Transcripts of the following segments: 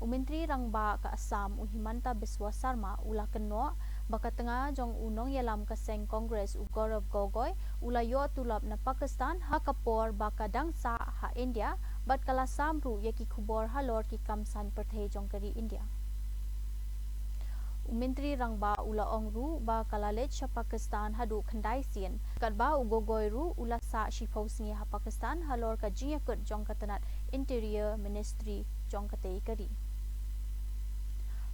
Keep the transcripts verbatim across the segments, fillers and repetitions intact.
U Myntri Rangbah ka Assam u Himanta Biswa Sarma u la kynnoh ba ka tnga jong u nongïalam ka seng Congress u Gaurav Gogoi u la ïoh tulop na Pakistan ha ka por ba ka dang sah ha India bad ka la sam ruh ïa ki khubor halor ki kam saiñ pyrthei jong ka ri India. U Myntri Rangbah u la ong ruh ba ka la leit sha Pakistan haduh khyndai sien, katba u Gogoi ruh u la sah shiphew sngi ha Pakistan halor ka jingïakut jong ka tnat Interior Ministry jong katei ka ri.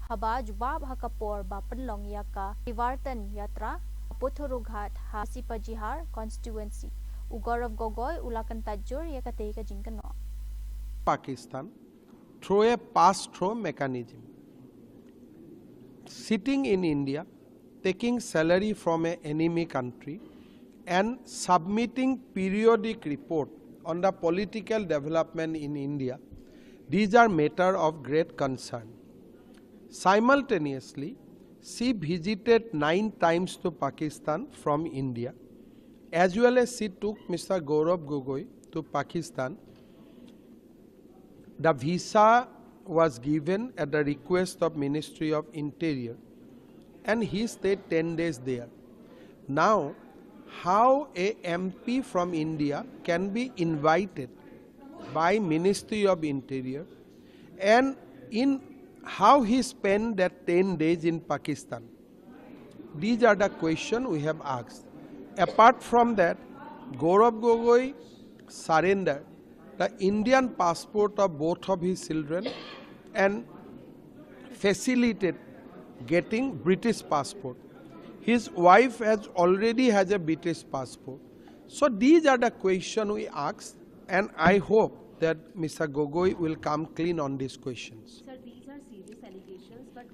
Haba jubab ha ka por ba pynlong ïa ka Parivartan Yatra ha Puthurughad ha Sipajihar constituency, u Gaurav Gogoi u la kyntait jur ïa katei ka jingkynnoh. Pakistan through a pass through mechanism. Sitting in India, taking salary from an enemy country, and submitting periodic report on the political development in India, these are matter of great concern. Simultaneously, she visited nine times to Pakistan from India, as well as she took Mister Gaurav Gogoi to Pakistan. The visa was given at the request of Ministry of Interior, and he stayed ten days there. Now, how a M P from India can be invited by Ministry of Interior, and in how he spent that ten days in Pakistan? These are the questions we have asked. Apart from that, Gaurav Gogoi surrendered the Indian passport of both of his children and facilitated getting British passport. His wife has already has a British passport. So these are the questions we asked, and I hope that Mister Gogoi will come clean on these questions. Sir, these are serious allegations, but